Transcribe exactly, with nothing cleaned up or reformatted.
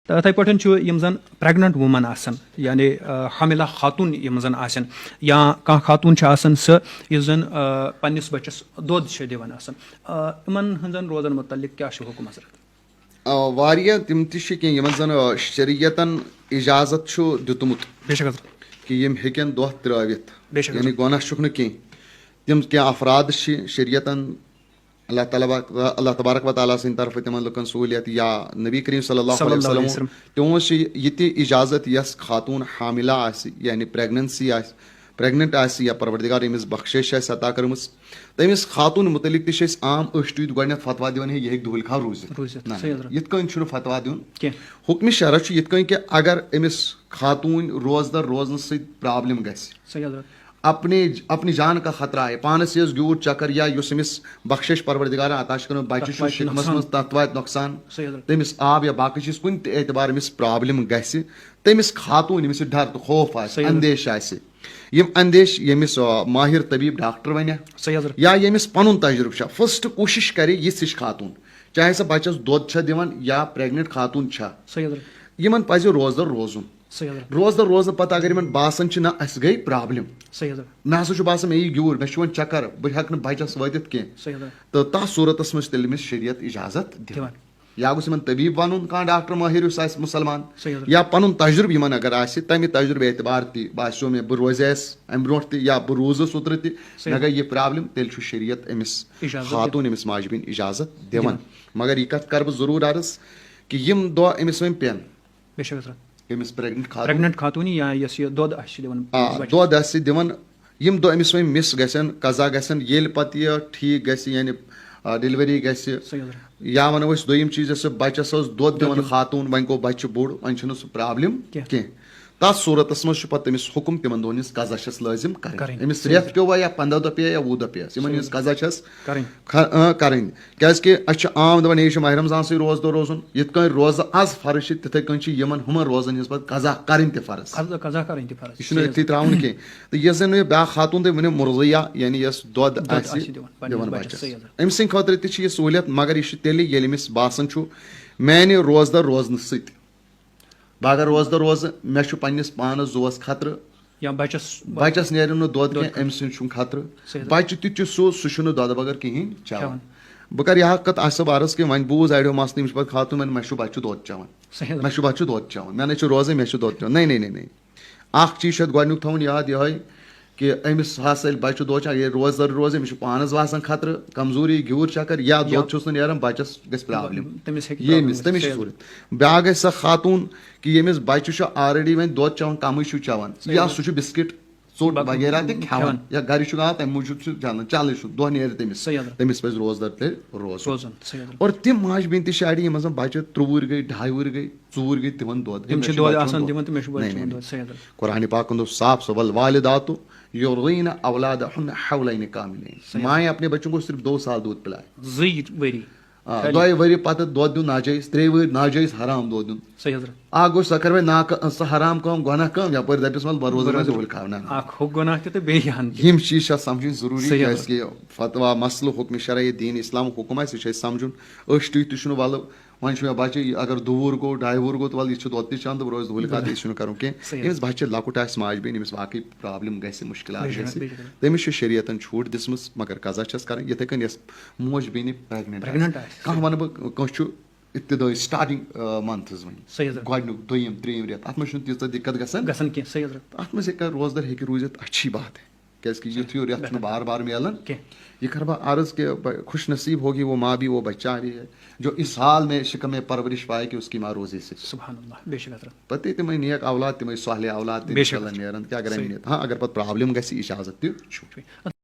تہٕ یِتھَے پٲٹھۍ چھُ یِم زَن پرٛٮ۪گنَنٹ ووٗمَن آسَن، یعنی آ، حاملہ خاتوٗن یِم زَن آسَن، یا کانٛہہ خاتوٗن چھِ آسَن سۄ یُس زَن آ، پنٛنِس بَچَس دۄد چھِ دِوان آسَن، آ، یِمَن ہٕنٛزَن روزَن مُتعلِق کیٛاہ چھُ حُکُم حضرت؟ آ، واریاہ تِم تہِ چھِ کینٛہہ یِمَن زَن آ، شریعتَن اجازت چھُ دیُتمُت بے شک حضرت۔ کہِ یِم ہیٚکن دۄد ترٛٲوِتھ، بے شک یعنی حضرت۔ گۄناہ چھُکھ نہٕ کینٛہہ۔ تِم کینٛہہ افراد چھِ شریعتن اللہ تعالیٰ با-، اللہ تبارک و تعالیٰ سٕنٛدِ طرفہٕ تِمن لُکن سہوٗلیت یا نبی کریم صلی اللہ صلی علیہ اللہ علیہ وسلم، وسلم۔ تِمو چھِ یہِ تہِ اجازت یۄس خاتوٗن حاملہ آسہِ، یعنی پریگننسی آسہِ، پریگننٹ آسہِ یا پروردگار أمِس بخشش آسہِ عطا کٔرمٕژ، تٔمِس خاتوٗن مُتعلق تہِ چھِ أسۍ عام أسۍ ٹُوِتھ گۄڈٕنٮ۪تھ فتوا دِوان، ہے یہِ ہیٚکہِ دُہٕلۍ کھال روٗزِتھ۔ روٗزِتھ، نہ، صحیح حضرت۔ یِتھ کٔنۍ چھُنہٕ فتوا دیُن۔ کینٛہہ۔ حُکمِ شرع چھُ یِتھ کٔنۍ کہِ اگر أمِس خاتوٗنۍ روزدر روزنہٕ سۭتۍ پرابلم گژھِ، صحیح حضرت۔ اپنے اپنی جان کا خطرہ ہے، پانس یس گیوٗر چکر یا یُس أمِس بخشش پروردگارن عطا چھِ کران، بچہِ تَتھ چھُ واتہِ شِکمس نۄقصان۔ منٛز، تتھ واتہِ نۄقصان۔ صحیح حضرت۔ تٔمِس آب یا باقٕے چیٖز کُنہِ تہِ اعتبار أمِس پرابلم گژھِ، تٔمِس خاتوٗن ییٚمِس یہِ ڈر تہٕ خوف آسہِ، صحیح حضرت۔ اندیش آسہِ، یِم اندیش ییٚمِس آ، ماہر طبیب ڈاکٹر ونہِ صحیح حضرت۔ یا ییٚمِس پنُن تجربہٕ چھُ، فسٹ کوٗشش کرِ یِژھ ہِش خاتوٗن، چاہے سۄ بچس دۄد چھا دِوان یا پریگننٹ خاتوٗن چھا، صحیح حضرت۔ یِمن پزِ روزدر روزُن۔ صحیح حضرت۔ روزدر روزنہٕ پتہٕ اگر یِمن باسان چھِ نہ اسہِ گٔے پرابلم، صحیح حضرت۔ مےٚ ہسا چھُ باسان مےٚ یی گیوٗر، مےٚ چھُ وۄنۍ چکر، بہٕ ہٮ۪کہٕ نہٕ بچس وٲتِتھ کینٛہہ، صحیح حضرت۔ تہٕ تتھ صوٗرتس منٛز چھِ تیٚلہِ أمِس شریعت اجازت دِوان۔ دِوان۔ یا گوٚژھ یِمن طبیب ونُن، کانٛہہ ڈاکٹر مٲہِر یُس آسہِ مُسلمان، صحیح حضرت۔ یا پنُن تجربہٕ یِمن اگر آسہِ، تمہِ تجربہٕ اعتبار تہِ باسیو مےٚ بہٕ روزیس امہِ برونٛٹھ تہِ یا بہٕ روٗزُس اوترٕ تہِ، صحیح۔ مےٚ گٔے یہِ پرابلم، تیٚلہِ چھُ شریعت أمِس اجازت دِوان۔ خاتوٗن أمِس ماجہِ بیٚنہِ اجازت دِوان۔ دِوان۔ مگر یہِ کتھ کرٕ بہٕ ضروٗر عرض کہِ یِم دۄہ أمِس وۄنۍ پٮ۪ن، بے شک حضرت۔ أمِس پریگننٹ خاتوٗن پریگننٹ خاتوٗنی یا یۄس یہِ دۄد آسہِ دِوان آ، بَچَس۔ دۄد آسہِ دِوان، یِم دۄہ أمِس وۄنۍ مِس گژھن، قضا گژھن، ییٚلہِ پتہٕ یہِ ٹھیٖک گژھِ، یعنی آ، ڈیلیوری گژھِ، صحیح حضرت۔ یا ونو أسۍ دوٚیِم چیٖز، یۄس سۄ بچس ٲس دۄد دِوان دِوان۔ خاتوٗن، وۄنۍ گوٚو بچہِ بوٚڑ، وۄنۍ چھُنہٕ سُہ پرابلم کینٛہہ۔ کینٛہہ۔ تتھ صوٗرتس منٛز چھُ پتہٕ تٔمِس حُکم تِمن دۄہن ہٕنٛز قضا چھس لٲزم کرٕنۍ۔ کرٕنۍ۔ أمِس صحیح رٮ۪تھ حضرت۔ پیوٚوا یا پنٛداہ دۄہ پیٚیہِ یا وُہ دۄہ پیٚیس، یِمن صحیح ہٕنٛز حضرت۔ قضا چھس کرٕنۍ۔ خ-، آ، کرٕنۍ۔ کیازِ کہِ اسہِ چھُ عام دپان، ہے، یہِ چھُ ماہِ رمضان سٕے روزٕ دۄہ روزُن۔ یِتھ کٔنۍ روزٕ از فرض چھِ، تِتھے کٔنۍ چھِ یِمن ہُمن روزن ہٕنٛز پتہٕ قضا کرٕنۍ تہِ فرض۔ قضا، قضا کرٕنۍ تہِ فرض۔ یہِ چھُنہٕ صحیح أتھی ترٛاوُن کینٛہہ۔ تہٕ یۄس زن یہِ بیٛاکھ خاتوٗن تۄہہِ ؤنِو، مرضیہ، یعنی یۄس دۄد دۄد آسہِ آسہِ دِوان پننِس دِوان بچس، بچس، صحیح حضرت۔ أمۍ سٕنٛدِ خٲطرٕ تہِ چھِ یہِ سہوٗلیت، مگر یہِ چھِ تیٚلہِ، ییٚلہِ أمِس باسان چھُ میانہِ روزدار روزنہٕ سۭتۍ، بہٕ اگر روزدار روزٕ، مےٚ چھُ پننِس پانس زُوس خطرٕ، یا بچس۔ بچس نیرِ نہٕ دۄد دۄد کینٛہہ، خٲطرٕ۔ أمۍ سٕنٛدِ چھُنہٕ خطرٕ۔ صحیح حضرت۔ بچہِ تہِ چھُ سُہ، سُہ چھُنہٕ دۄدٕ بغٲر کِہیٖنۍ چٮ۪وان۔ چٮ۪وان۔ بہٕ کرٕ یہِ حق کتھ اصل عرض کہِ وۄنۍ بوٗز اڑیو مسلہٕ، یِم چھِ پتہٕ خاتوٗن، وۄنۍ مےٚ چھُ بچہِ دۄد چٮ۪وان۔ صحیح حضرت۔ مےٚ چھُ بچہِ دۄد چٮ۪وان، مےٚ نَے چھُ روزے، مےٚ چھُ دۄد چٮ۪وان۔ نَے، نَے، نَے، نَے۔ اکھ چیٖز چھُ اَتھ گۄڈٕنیُک تھاوُن یاد یِہوٚے کہِ أمِس ہسا ییٚلہِ بچہِ دۄد چھُ، ییٚلہِ روزدار روزِ، أمِس چھُ پانَس باسان خطرٕ، کمزوری، گیوٗر چکر یا یا دۄد چھُس نہٕ نیران بچس گژھِ پرابلم۔ تٔمِس ہیٚکہِ ییٚمِس، پرابلم تٔمِس چھِ گٔژھِتھ۔ ضروٗرت۔ بیٛاکھ گژھِ سۄ خاتوٗن کہِ ییٚمِس بچہِ چھُ آلریڈی وۄنۍ دۄد چٮ۪وان، کمٕے چھُ چٮ۪وان، صحیح یا حظ۔ سُہ چھُ بِسکِٹ، ژوٚٹ بَتہٕ وغیرہ تہِ کھٮ۪وان، کھٮ۪وان۔ یا گرِ چھُ آسان، تمہِ موٗجوٗب چھُ چلان، چلے چھُ، دۄہ نیرِ تٔمِس، صحیح حظ۔ تٔمِس پزِ روزدار تیٚلہِ روزُن۔ روزُن، صحیح حظ۔ اور تِم ماجہِ بیٚنہِ تہِ چھِ اڑِ، یِم زن بچہِ ترٛوُہٕرۍ گٔے، ڈاے وُہٕرۍ گٔے، ژوٗر گٔے، تِمن دۄد، تِم مےٚ چھِ چھُ دۄد بچہِ آسان دۄد۔ دِوان تہٕ مےٚ چھُ بچہِ نَے، نَے، دِوان نَے۔ دۄد، صحیح حظ۔ قرآن پاکن دوٚپ صاف صاف، والوالدات یرضعن اولادہن حولین کاملین۔ صحیح۔ مائیں اپنے بچوں کو صرف دو سال دودھ پلائے۔ زٕے ؤری۔ آ، خٲلی۔ دۄیہِ ؤری پتہٕ دۄد دیُن ناجٲیز، ترٛیٚیہِ ؤری ناجٲیز حرام دۄد دیُن۔ صحیح حضرت۔ اکھ گوٚو سۄ کرِ وۄنۍ ناکہ-، سۄ حرام کٲم، گۄناہ کٲم، یپٲرۍ دپٮ۪س وَلہٕ بہٕ روزٕ وۄنۍ بہٕ روزٕ دۄہلہِ کھاونہٕ۔ اکھ ہُہ گۄناہ تہِ تہٕ بیٚیہِ ہن تہِ۔ یِم چیٖز چھِ آسان سمجھٕنۍ ضروٗری، صحیح کیازِ کہِ فتوا، مسلہٕ، حُکمِ شرعی، دیٖن اسلامُک حُکم آسہِ، یہِ چھُ اَسہِ سمجھُن۔ أسۍ تُہۍ تہِ چھُنہٕ وَلہٕ، وۄنۍ چھُ مےٚ بچہِ، یہِ اگر دُوُر گوٚو، ڈاے وُہُر گوٚو، تہٕ وَلہٕ یہِ چھُ دۄد تہِ چٮ۪وان تہٕ بہٕ روزٕ دۄہلہِ کھاونہٕ، یہِ چھُنہٕ کرُن کینٛہہ۔ صحیح۔ ییٚمِس بچہِ لۄکُٹ آسہِ، ماجہِ بیٚنہِ، ییٚمِس واقعی پرابلم گژھِ، مُشکلات بے شک، گژھِ، بے شک۔ تٔمِس چھِ شریعتن چھوٗٹ دِژمٕژ، مگر قضا چھَس کرٕنۍ۔ یِتھے کٔنۍ یۄس موج بیٚنہِ پریگننٹ پریگننٹ آسہِ، آسہِ۔ کانٛہہ وَنہٕ بہٕ کٲنٛسہِ چھُ ابتدٲیی سٹارٹنگ منتھز وۄنۍ، صحیح حضرت۔ گۄڈٕنیُک، دوٚیِم، ترٛیٚیِم رٮ۪تھ، اتھ منٛز چھُنہٕ تیٖژاہ دِقت گژھان۔ گژھان کینٛہہ، صحیح حضرت۔ اتھ منٛز ہیٚکہِ روزدر ہیٚکہِ روٗزِتھ، اچھی بات ہے، کیازِ کہِ یُتھ یہِ رٮ۪تھ چھُنہٕ بار بار میلان۔ کینٛہہ۔ یہِ کرٕ بہٕ عرض کہِ بہٕ خوش نصیب ہوگی وہ ماں بھی، وہ بچہ بھی ہے، جو اس حال میں شکم پرورش پائے کہ اس کی ماں روزے سے۔ سبحان اللہ، بے شک حضرت۔ پتہٕ تہِ تِمے نیک اولاد، تِمے صالح اولاد تہِ بے شک۔ مِلان نیران، کیٛاہ کرن صحیح۔ نیت؟ ہاں، اگر پتہٕ پرابلم گژھِ، اجازت تہِ چھُ۔